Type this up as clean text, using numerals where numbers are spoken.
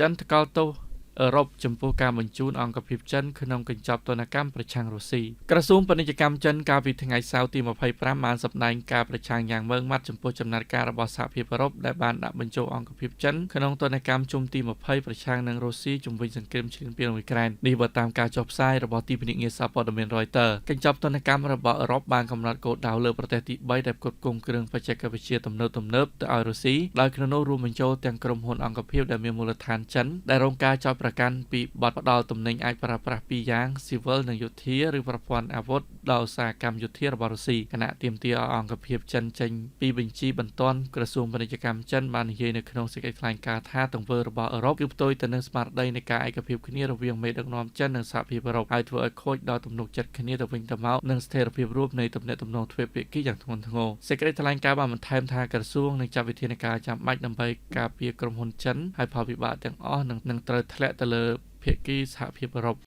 ចិនថ្កោលទោសអឺរ៉ុបចំពោះការបញ្ជូនអង្គភាពចិនក្នុងកញ្ចប់ទណ្ឌកម្មប្រឆាំងរុស្ស៊ីក្រសួងពាណិជ្ជកម្មចិនកាលពីថ្ងៃសៅរ៍ទី25បានសម្ដែងការប្រឆាំងយ៉ាងម៉ឺងម៉ាត់ចំពោះចំណាត់ការរបស់សហភាពអឺរ៉ុបដែលបានដាក់បញ្ចូលអង្គភាពចិនក្នុងទណ្ឌកម្មជុំទី20ប្រឆាំងនឹងរុស្ស៊ីជំវិញសង្គ្រាមឈ្លានពានអ៊ុយក្រែននេះបើតាមការចុះផ្សាយរបស់ទីភ្នាក់ងារសារព័ត៌មាន Reuters កញ្ចប់ទណ្ឌកម្មរបស់អឺរ៉ុបបានកំណត់គោលដៅលើប្រទេសទី3ដែលផ្គត់ផ្គង់គ្រឿងបច្ចេកវិទ្យាទំនើបៗទៅឲ្យរុស្ស៊ីដោយក្នុងនោះរួមបញ្ចូលទាំងក្រុមហ៊ុនអង្គភាពដែលមានមូលដ្ឋានចិនដែលរងការចោទប្រកាន់ពីបទផ្ដល់ទំនិញអាចប្រើប្រាស់ពីរយ៉ាងស៊ីវិលនិងយោធាឬប្រព័ន្ធអាវុធដល់ឧស្សាហកម្មយោធារបស់រុស្ស៊ីខណៈទាមទារឲ្យអង្គភាពចិនចេញពីបញ្ជីបន្ទាន់ក្រសួងពាណិជ្ជកម្មចិនបាននិយាយនៅក្នុងសេចក្តីថ្លែងការណ៍ថាទង្វើរបស់អឺរ៉ុបគឺផ្ទុយទៅនឹងស្មារតីនៃការឯកភាពគ្នារវាងមេដឹកនាំចិននិងសហភាពអឺរ៉ុបហើយធ្វើឲ្យខូចដល់ទំនុកចិត្តគ្នាទៅវិញទៅមកនិងស្ថិរភាពរួមនៃទំនាក់ទំនងទ្វេភាគីយ៉ាងធ្ងន់ធ្ងរសេចក្តីថ្លែងការណ៍បានបន្ថែមថាក្រសួងនឹងចាត់វិធានការចាំបាច់ដើម្បីការពារក្រុមហ៊ុនចិនហើយផលវិបាកទាំងអស់នឹងនឹងត្រូវធ្លាក់ទៅលើភាគីសហភាពអឺរ៉ុប។